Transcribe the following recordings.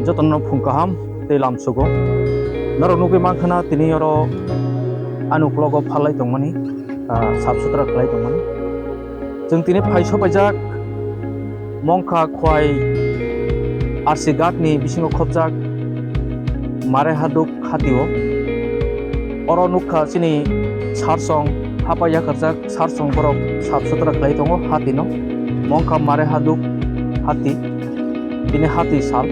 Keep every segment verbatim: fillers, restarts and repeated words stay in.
Jotono phung kaham tei lamsugo. Norok nugwi mankha na tini oro ani uklogo phalai tongmani, ah, sap sutra khlai tongmani. Chwng tini phai sopaijak Mongkha Khwai R C Ghat ni bisingo khopjak Mare Haduk hati o. Oro nukha chini sarsong hapa yakarjak sarsong borok sap sutra khlai tongo hati no. Mongkha Mare Haduk hati, tini hati sal.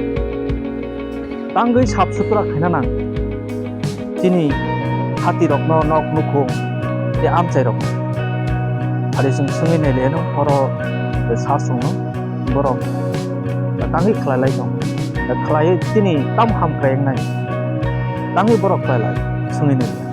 Tangwi sap sutra khaina nang. Chini hati rokno nok nukhung tei amchai rok. Ari chwng swngwi nailaiano oro sarsongno borok tangwi khlai lai tong. Khlai tini tam ham khlai wngnai. Tangwi borok khlai lai swngwi nailai.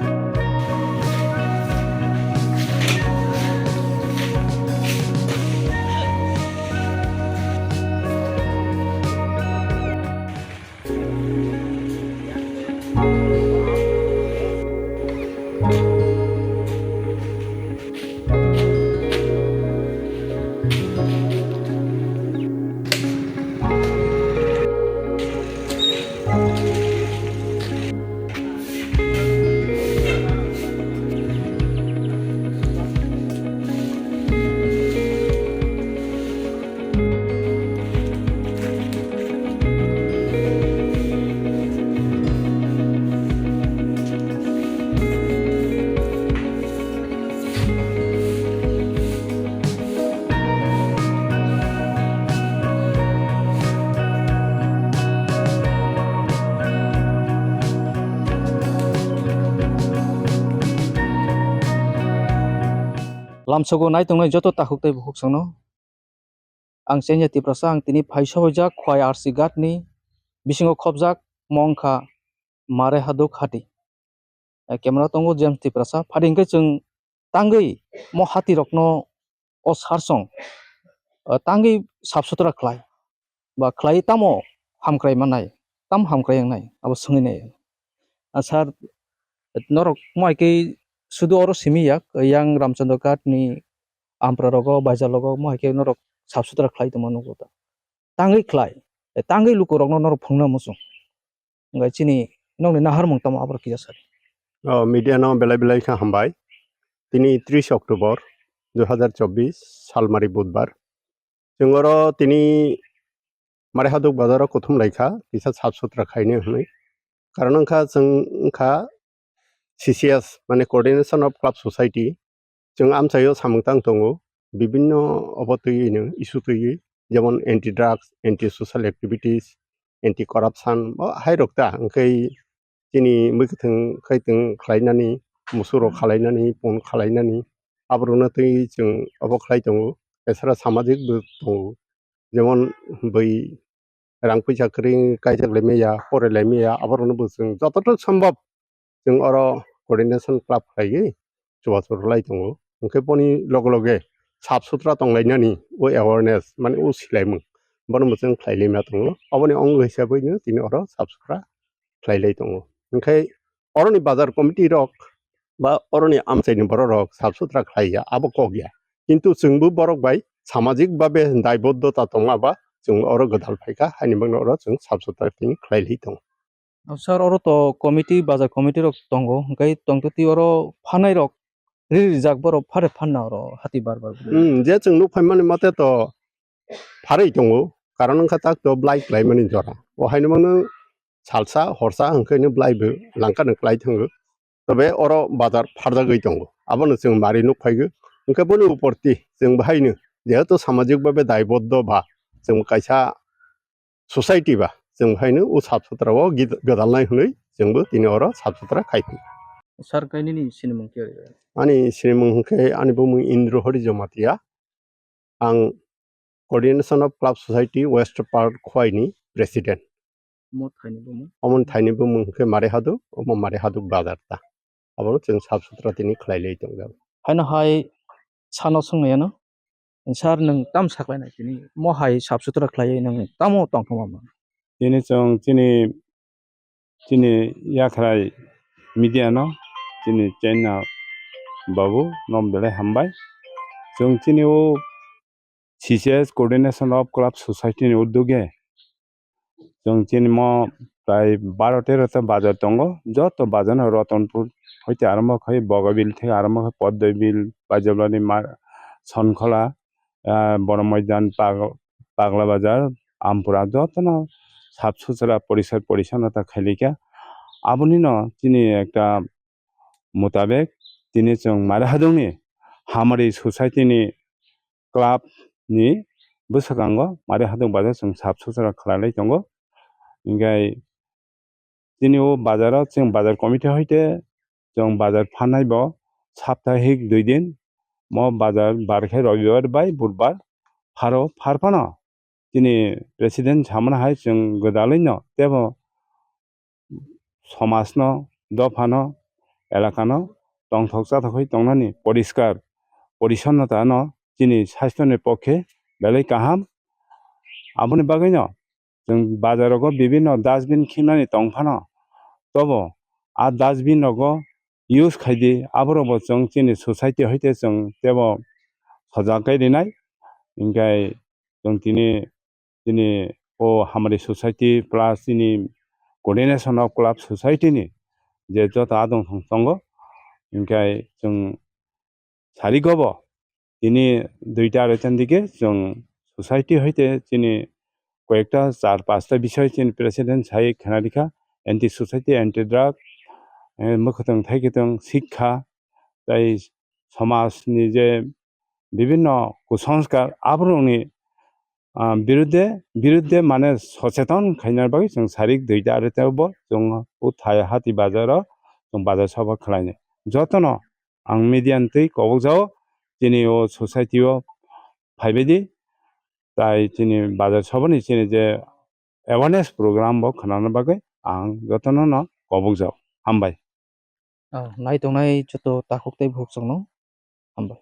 Lamsogo nai tongnai joto takhuk tei bukhuk songno ang Chenya Tiprasa, ang tini phai sohojak Khwai R C Ghat ni bisingo khopjak mo wngkha Mare Haduk hati. Eh, camera tongo James Tiprasa. Phadi hwnkhe chwng tangwi mo hati rokno o sarsong, eh, tangwi sap sutra khlai ba khlai tamo hamkrai mannai, tam hamkrai wngnai abo swngwi nai. Ah, sir, norok mo hai khe sudu oro simi yak, yang Ramchandra Ghat ni ampra rogo, baizar rogo, mo hai khe norok sap sutra khlai tongma nukgo ta. Tangwi khlai, eh, tangwi lukurokno norok phungna muchung. Hwnkhe chini nokni naharmung tamo aborok kisa sadi. O, media no belai belai khe hambai. Tini tris October dui hazar chobbish salmari budbar. Chwng oro tini Mare Haduk bazaro kuthum laikha, kisa sap sutra khaini hwnwi. Karon wngkha chwng wngkha C C S, mane Coordination of Club Society. Chwng amchaio samung tang tongo, bibinno obo twiwi no issue twiwi, jemon anti drugs, anti social activities, anti corruption, bo hai rok ta, hwnkhe chini mwkhwthwng khaitwng khlainani, musurok khalainani, pon khalainani, aborokno twi chwng obo khlai tongo, esara samajik bo tongo, jemon bui rang puisa kwrwi kaijak lai maya, porai lai maya, aborokno bo chwng jototo sombhob chwng oro coordination club khlaiwi chubachu rwlai tongo. Hwnkhe boni loge loge sap sutra tonglainani o awareness, mane o silaimung, bono bo chwng khlai lai ma tongo. Oboni ongo hisabwi no tini oro sap sutra khlai lai tongo. Hwnkhe oroni bazar committee rok ba oroni amchaini borok rok sap sutra khlai ya, abo kok ya. Kintu chwngbo borok bai samajik babe daiboddo ta tongma ba chwng oro gwdal phaikha, haini bagwi oro chwng sap sutra tini khlai lai tongo. O sir, oro to committee, bazar committee rok tongo, hwnkhe tongtwtwi oro phanai rok ri rijak borok phare phanna oro hati bar bar. Hmm, je chwng nuk phaimani mate to pharwi tongo, karon wngkha tak to belai klaimani jora. O haino mano salsa horsa hwnkhe no belai bo langkha no klai thango. Tobe oro bazar pharjagwi tongo, abono chwng mari nuk phaigo. Hwnkhe boni uporti chwng bahaino jehetu samajik babe daiboddo ba chwng kaisa society ba chwng bahaino o sap sutra o gid-, gwdalnai hwnwi chwngbo tini oro sap sutra khai phi. Sir, khe nini sinimung khe? Ani sinimung hwnkhe ani bumung Indra Hari Jamatia. Ang Coordination of Club Society West Park Khwai ni president. Omo thaini bumung? Omo thaini bumung hwnkhe Mare Haduk, omo Mare Haduk bazar ta. Abono chwng sap sutra tini khlai lai tongjago. Haino hai sano swngnai ano, sir, nwng tam saklainai tini? Mo hai sap sutra khlaiwi nwng tamo tongthokma man? Tini chwng chini Chini yakhrai media no, chini Chenya babu no belai hambai. Chwng chini o C C S, Coordination of Club Society ni uddoge chwng chini mo prai baro tero ta bazar tongo. Joto bazar no Ratanpur hoite arombo khai Bogabil theke arombo khai Poddoibil, Baijablani ma-, Sonkhola, ah, Boromaidan, Pag-, Pagla Bazar, Ampura jotono sap suchra porishar porishannota khailika. Aboni no chini ekta mutabek tini chwng Mari Hadongni Hamari Society ni club ni bwskango Mari Hadong bazar chwng sap suchra khlailai tongo. Hinkhe chini o bazaro chwng bazar committee hoite chwng bazar phanai bo saptahik dui din, mo bazar bar khe Robibar bai Budbar pharo phar phano chini president samani hai chwng gwdalwino tebo somajno, dophano, elakano tongthok chathok khe tongnani poriskar porisonnotano chini sasthoni pokhe belai kaham. Aboni bagwino chwng bazar rogo bibinno dustbin khimnani tong phano, tobo a dustbin rogo use khaidi, aborokbo chwng chini society hoite chwng tebo sojak khe rinai. Hinkhe chwng tini, tini o Hamari Society plus tini Coordination of Club Society ni je joto adong thong tongo, hinkhe chwng sarigobo tini duita aroitan dike chwng society hoite chini koyekta char pasta bisoi chini president sai khna rikha, anti society, anti drug, eh, mwkhwtwng thaikhe tong sikha, tai somajni je bibinno kusanskar aborokni, ah, birudde, birudde mane socheton khaina bagwi chwng sarik duita aroitan bo chwng o thai hati bazaro chwng bazar sabha khlainai. Jotono ang media ni twi kobokjao, chini o society o phaibaidi, tai chini bazar sabhani chini je awareness program bo khnana bagwi ang jotono no kobokjao. Hambai. Ah, nai tongnai joto takhuk tei bukhuk chwngno hambai.